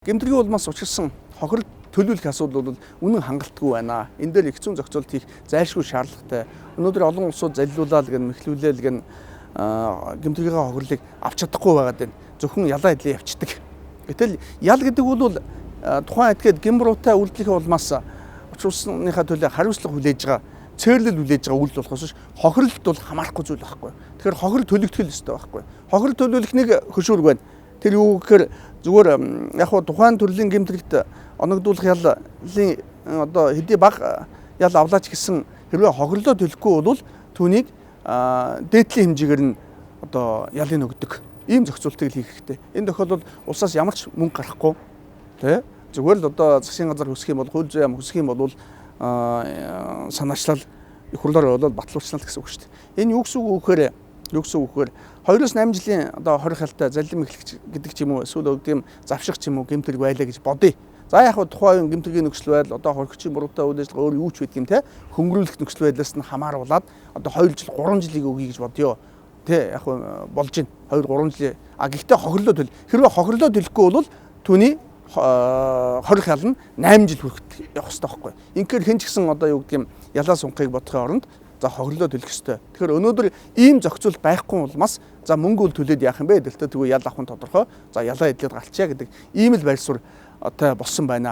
Гэмтрийн улмаас учирсан хохирол төлөвлөх асуудал бол үнэн хангалтгүй байна. Энэ дээр их зүйн зохицуулт хийх зайлшгүй шаардлагатай. Өнөөдөр олон улсууд залилуулаад гэн мэхлүүлээл гэн гэмтрийнхээ хохирлыг авч чадахгүй байгаад байна. Зөвхөн ялаа идлээ явцдаг. Гэтэл ял гэдэг бол тухайн этгээд гэм буруутай үйлдэлийнхээ улмаас учруулсныхаа төлөө хариуцлага хүлээж байгаа, цээрлэл хүлээж байгаа үйлдэл болохоос ш хохирлолт бол хамаарахгүй зүйл байхгүй. Тэгэхээр хохирол төлөгдөх л ёстой байхгүй. Хохирол төлөвлөх нэг хөшүүрэг байна. Тэр юу гэхээр зүгээр яг хуу тухайн төрлийн гэмтрэгт оногдуулах яллын одоо хэдий бага ял авлаач гэсэн хэрвээ хохирлоо төлөхгүй бол түүнийг дээдлийн хэмжээгээр нь одоо ялыг өгдөг. Ийм зохицуултыг л хийх хэрэгтэй. Энэ тохиолдолд улсаас ямар ч мөнгө гарахгүй, тий, зүгээр л одоо засгийн газар хүсэх юм бол, хууль зүйн яам хүсэх юм бол санаачлал их хурлаар бол батлуулчихна л гэсэн үг шүү дээ. Энэ юу гэсэн үг вэ гэхээр, юу гэсэн үг гэхээр 2-8 жилийн одоо 20 хялтай залим эхлэгч гэдэг ч юм уу, эсвэл өгдөг юм завших ч юм уу гэмтрэг байлаа гэж бодъё. За, яг хаа тухайн үеийн гэмтргийн нөхцөл байдал, одоо хоригчийн буруутай үйл ажиллагаа, өөр юу ч байдаг юм те, хөнгөрүүлэх нөхцөл байдлаас нь хамааруулаад одоо 2 жил, 3 жилийг өгье гэж бодъё. Тэ, яг болж байна. 2 3 жилийн. А гэхдээ хохирлоо төл. Хэрвээ хохирлоо төлөхгүй бол түүний хорих ял нь 8 жил хүрэх явах хэрэгтэй байхгүй. Инхээр хэн ч гэсэн одоо юу гэдэг юм ялаа сунхыг бодохын оронд за хохирлоо төлөх ёстой. Тэгэхээр өнөөдөр ийм зохицуул байхгүй улмаас за мөнгө үл төлөөд яах юм бэ? Дэлтэй тэгвэл ял авах нь тодорхой. За, ялаа идлээд галчаа гэдэг ийм л байр суурь одоо болсон байна.